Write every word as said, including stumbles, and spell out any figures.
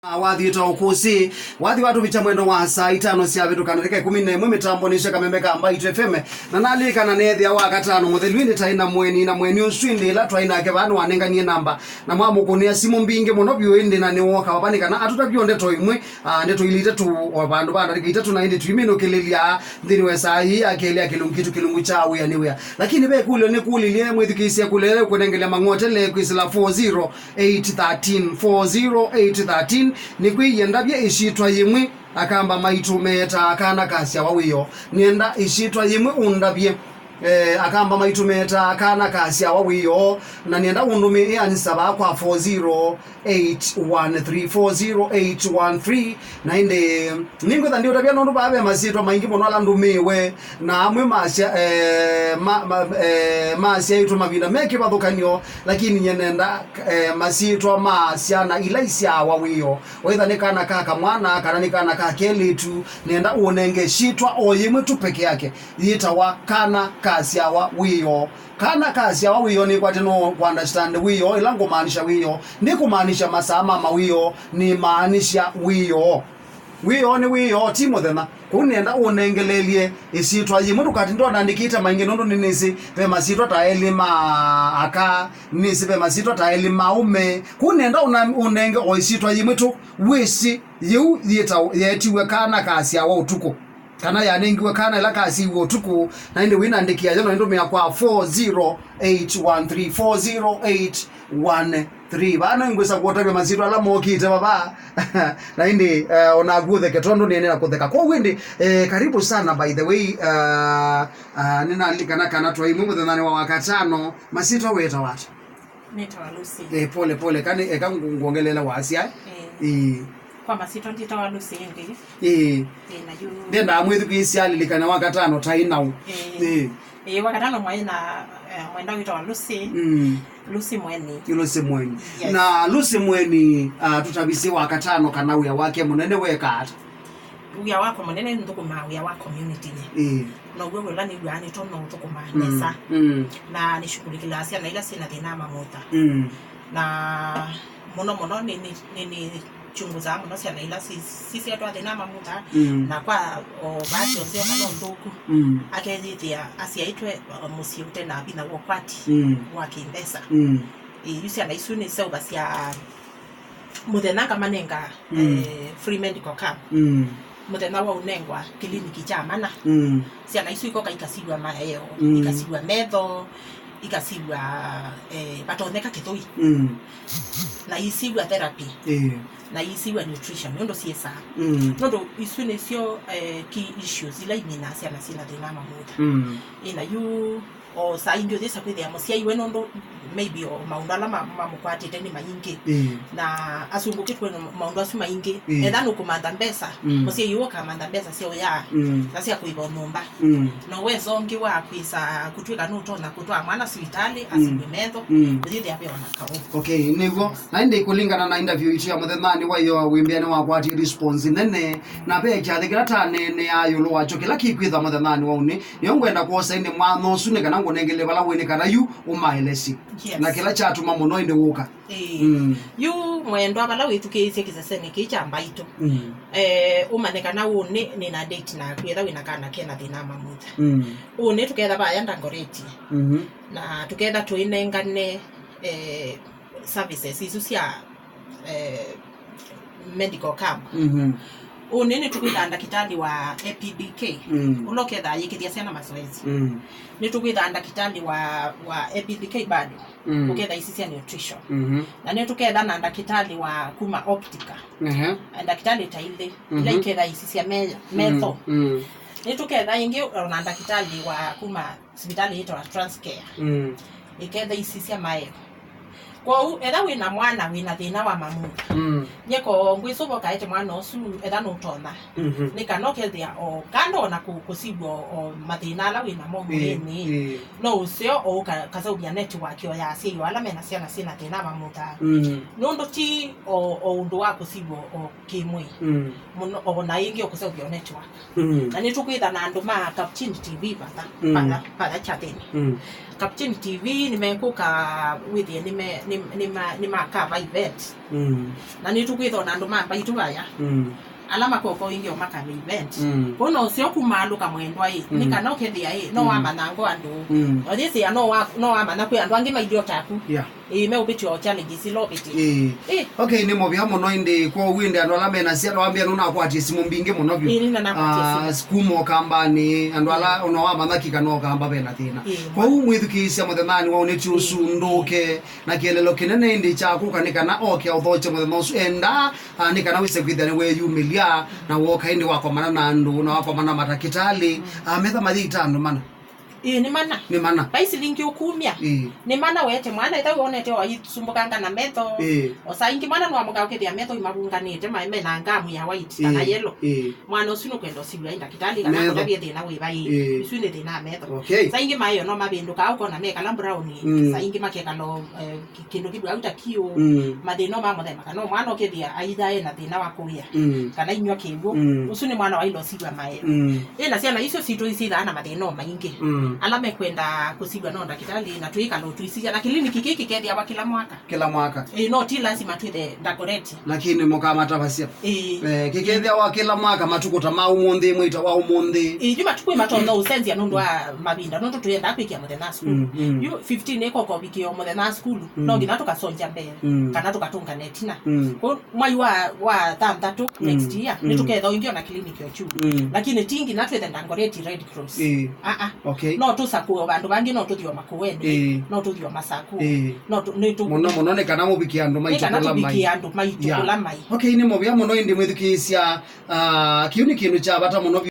Na wathi ta ũkũsĩ, wathi watũvikya mwendo wa saa itano syavĩtũka na ndakĩka ĩkũmi na ĩmwe mĩtambonĩ sya Kameme ka Mbaitũ F M, na nalĩkana neethĩa wa katano mũthelu ĩndĩ taĩ na mũeni, na mũeni ũsu ĩndĩ ĩla twaĩ nake vaa nĩwanenganie namba, na mwamũkũnĩa simũ mbingĩ mũno vyũ ĩndĩ, na nĩwooka vava nĩ kana atũtavye o ndeto imwe, ah, ndeto ilĩ itatũ o vandũ va ndatĩka itatũ, na ĩndĩ tũiminũkĩlĩlya nthĩnĩ wa saa ii ya kelĩ ya kĩlungu kitũ, kĩlungu kya wĩa nĩ wĩa. Lakini ve kũlyo nĩkũlilye mwĩthukĩĩsya kũlele kũnengelya mang'otele kwĩsĩla four zero eight thirteen, four zero eight thirteen, nĩkwĩie ndavye ĩsyĩtwa yĩmwe, akamba maitũ meetaa kana kasyawa wĩoo. Nĩenda ĩsyĩtwa yĩmwe ũndavye, eh, akamba maitũ meetaa kana kasyawa wĩoo, na nĩenda ũndũmĩe ansa vaa kwa four zero eight one three, four zero eight one three. Na ĩndĩ nĩngwĩtha ndiũtavya nũndũ vaa ve masyĩtwa maingĩ mũno ala ndũmĩĩwe, na amwe masya, eh, ma, ma, eh, masyaĩtwe mavinda me kĩvathũkany'o, lakini nyie nenda, eh, masyĩtwa ma syana ila isyawa wĩoo. Waitha nĩ kana ka kamwana kana nĩ kana ka kelĩtu, nenda ũũnenge syĩtwa o yĩmwe tu peke yake yĩtawa kana kasyawa wĩoo. Kana kasyawa wĩoo nĩkwatĩ no kũunderstand wĩoo, ĩla ngũmaanisha wĩoo, nĩkũmaanisha masaa ma mawĩoo, nĩmaanisha wĩoo. Wĩoo nĩ wĩoo, ti mũthenya. Kũu nĩenda ũnengeleelye ĩsyĩtwa yĩmwe, ndũkatinde ũnandĩkĩte maingĩ, nũndũ nĩnĩsĩ ve masyĩtwa ta elĩ ma aka, nĩsĩ ve masyĩtwa ta elĩ ma ũme. Kũu nĩenda ũna-, ũnenge o ĩsyĩtwa yĩmwe tũ, wĩsĩ yĩu yĩtaw-, yeetiwe kana kasyawa ũtukũ, kana yanengiwe kana ĩla kasyiiwe ũtukũ, na ĩndĩ wĩnandĩkĩa yo no ĩndũmĩa kwa four zero eight one three, four zero eight one three. Vaa no ngwĩsa kũtavya masyĩtwa ala mokĩte vava. Na ĩndĩ, eh, onaku ũtheke tondũ nĩenea kũtheka. Kwoou ĩndĩ, eh, karibu sana, by the way, uh, uh, nĩnalilikana kana twaimwe mũthenyanĩ wa wakatano. Masyĩtwa wĩtawa ata? Nĩtawa Lucy. Eh, pole pole, kana eka ngu-, nguongelele wasya, eh? Eh. Ĩĩ. Kwa masyĩtwa ndĩtawa Lucy ĩndĩ. Ĩĩ. Ĩĩ, na yu. Ndendaa mwĩthukĩĩsya alilikane wakatano taĩ nau. Ĩĩ. Ĩĩ. Ĩĩ, wakatano mwaĩ na, eh, mwendwa wĩtawa Lucy. Mm. Lucy Mweni. Lucy Mweni. Yes. Na Lucy Mweni, ah, tũtavisye wakatano kana wĩa wake mũnene wekaa ata? Wĩa wakwa mũnene nĩnthũkũmaa wĩa wa community-nĩ. Ĩĩ. Now'o wĩa ũla nĩw'aa nĩtonya ũthũkũma nesa. Mm. Na nĩshughulikĩlaa syana ila syĩna thĩna wa mamutha. Mm. Na mũno mũno nĩ, nĩ, nĩ, nĩchunguzaa mũno syana ila si, sisyaĩtwe thĩna wa mamutha. Mm. Na kwa o bahati nzeo kana ũthũku, mm, akeyĩthĩa asyaĩtwe, o, mũsyĩ ũte na vinya wa ũkwati, mm, wa kĩmbesa. Mm. Ĩ, yu syana isu nĩseũvasya mũthenya ngamanenga, mm, eh, free medical camp. Mm. Mũthenya wa ũnengwa kĩliniki kya mana. Mm. Syana isu ikoka ikasilw'a maeo, mm, ikasilw'a metho, ikasilw'a, eh, vatonyeka kĩthũi. Mm. Na isilw'a therapy. Ĩĩ. Na isilw'a nutrition, nũndũ syĩsaa. Mm. Nũndũ isu nĩsyo, eh, key issues ila iminaa syana syĩna thĩna wa mamutha. Mm. Ĩ, na yu o saa ingĩ ũyĩsa kwĩthĩa mũsyai we nũndũ maybe o maũndũ ala ma-, mamũkwatĩte nĩ maingĩ. Ĩĩ. Na asungũkĩtwe nĩ maũndũ asu maingĩ. Ĩĩ. Etha nũkũmantha mbesa, mm, mũsyai ũũ ũkamantha mbesa sya ũya, mm, na sya kũĩva nyũmba. Mm. Na ũwezo ũngĩ wa kwĩsa kũtw'ĩka nũtonya kũtwaa mwana sivitalĩ, mm, asilw'e metho, mm, ũyĩthĩa ve ona kaũ. Okay, nĩw'o. Na ĩndĩ kũlingana na interview itũ ya mũthenyanĩ wa ĩyoo, wĩmbĩa nĩwakwatie response nene, na ve kyathĩ kĩla taneeneaa ĩũlũ wakyo kĩla kĩkwĩtha mũthenyanĩ wa ũnĩ. Nĩyo ngwenda kwosa ĩndĩ mwanya ũsu nĩ kana ngũnengele vala wĩ nĩ kana yu ũmaelesye. Yes. Na kĩla kyatuma mũno ĩndĩ wũka. Ĩĩ. Mm. Yu mwendwa vala wĩthukĩĩsye kĩsesenĩ kĩĩ kya Mbaitũ. Mm. Eh, ũmanye kana ũnĩ nĩ na date naku etha wĩ na kana kena thĩna wa mamutha. Mm. Ũnĩ tũketha vaya Dagoretti. Mhm. Na tũketha tũinengane, eh, services isu sya, eh, medical camp. Mhm. Ũnĩ nĩtũkwĩthaa ndakĩtalĩ wa A P D K, mm, ũla ũkethaa yĩkĩthya syana mazoezi. Mm. Nĩtũkwĩthaa ndakĩtalĩ wa, wa A P D K bado, mm, ũketha isi sya nutrition. Mhm. Na nĩtũketha na ndakĩtalĩ wa kuma Optica. Ehe. Ndakĩtalĩ ta ilĩ, ila, mhm, iketha isi sya me-, metho. Mm, mm. Nĩtũketha ĩngĩ ona ndakĩtalĩ wa kuma sivitalĩ yĩtawa Transcare. Mm. Ĩketha isi sya maeo. Kwoou, etha wĩ na mwana wĩ na thĩna wa mamutha, mm, nyie ko ngwĩsũva ũkaete mwana ũsu etha nũtonya. Mhm. Nĩ kana ũkethĩa o kando ona kũ-, kũsiw'a o, o mathĩna ala wĩ namo, ĩĩ, mwĩĩnĩ, ĩĩ, no ũseo o ũka-, kaseũvya network o ya asyai o ala mena syana syĩna thĩna wa mamutha. Mm. Nũndũ ti o, o ũndũ wa kũsiw'a o kĩmwĩĩ, mm, mũno, o na ĩngĩ o kũseũvya o network. Mm. Na nĩtũkwĩtha na andũ ma Kapchini T V vatha, mm, vatha, vatha kyathĩnĩ. Mm. Captain T V nĩmekũka wĩthĩe nĩme- nĩ- nĩma- nĩmakava event. Mm. Na nĩtũkwĩthwa na andũ ma mbaitũ vaya. Mm. Ala makoka ingĩ o makava event. Mm. Kũu no ũseo kumaalũka mwendwa ĩ, mm, nĩ kana ũkethĩa ĩ, no, mm, wamanya ngo andũ. Mm. Othĩsĩa no wa- no wamanya kwĩ andũ angĩ mailyĩ o taku. Yeah. Ĩĩ, meũvĩtya o challenges ila ũvĩtĩe. Ĩĩ. Ĩĩ. Okay, nĩ mũvea mũno ĩndĩ, kwoou ĩndĩ andũ ala mena syana wambĩa nũnakwatie simũ mbingĩ mũno vyũ. Ĩĩ, nĩnanakwatie simũ. Ah, kuma Ũkambanĩ, andũ ala, ĩĩ, ona wamanya kika no Ũkamba vena thĩna. Ĩĩ. Kwoou mwĩthukĩĩsya mũthenyanĩ wa ũnĩti ũsu, ĩĩ, ndũke na kĩelelo kĩnene ĩndĩ kya kũka nĩ kana oke aũthokye mũthenya ũsu enda, ah, nĩ kana wĩse kwĩthĩa nĩweyumĩlya na woka ĩndĩ wakomana na andũ na wakomana na matakĩtalĩ, mm, ah, metha mayĩita andũ mana. Ĩĩ, nĩ mana. Nĩ mana. Vai silingi ũkumya. Ĩĩ. Nĩ mana wete mwana ĩtha wonete o aisumbũkanga na metho. Ĩĩ. O saa ingĩ mwana nĩwamũkaa ũkethĩa metho imavunganĩte, ma- mena ngamu ya white kana, ĩĩ, yellow. Ĩĩ. Mwana ũsu nũkwenda ũsiw'a ĩ ndakĩtalĩ kana, metho, akũtavye thĩna wĩva ĩ. Ĩĩ. Isu nĩ thĩna wa metho. Okay. Saa ingĩ maĩ o no mavĩndũkaa ũkona mekala brown. Mm. Saa ingĩ makekala o, eh, kĩ- kĩndũ kĩu au ta kiũ. Mm. Mathĩna o ma mũthemba kana o mwana ũkethĩa aitha ena thĩna wa kũĩa. Mm. Kana inywa kĩw'ũ. Mm. Ũsu nĩ mwana waĩle ũsiw'a maĩ. Mm. Ĩna syana icio sitũ isithaa na mathĩna o maingĩ. Mm. Ala mekwenda kũsiw'a no ndakĩtalĩ na twĩkala ũtũisisya na kĩliniki kĩĩ kĩkethĩawa kĩla mwaka. Kĩla mwaka. Ĩĩ, no ti lasima twĩthe Dagoretti. Lakini mũkamatavasya. Ĩĩ. Eh, kĩkethĩawa kĩla mwaka matukũ ta ma ũmũnthĩ, mwĩita wa ũmũnthĩ. Ĩĩ, yu matukũ matonya ũsenzya nũndũ wa mavinda, nũndũ tũyendaa kwĩkĩa mũthenya wa sukulu. Mm, mm. Yu fifteen ĩkoka ũvikĩo mũthenya wa sukulu, mm, no nginya tũkasongya mbee, mm, kana tũkatũngana ĩtina. Mm. Kũ- mwai wa, wa thanthatũ, mm, next year, mm, nĩtũketha ũingĩ ona clinic ochu. Mm. Lakini ti nginya twĩthe Dagoretti Red Cross. Ĩĩ. Ah, ah. Okay. No tũsakũe o vandũ vangĩ, no tũthi o Makueni, ĩĩ, no tũthi o Masaku. Ĩĩ. No tũ- nĩ tũ- mũno mũno nĩ kana mũvikie andũ maitũ, nĩ kana kũla mai. Tũvikie andũ maitũ, yeah, kũla mai. Okay, nĩ mũvea mũno ĩndĩ mwĩthukĩĩsya. Ah, kĩu nĩ kĩndũ kya vata mũno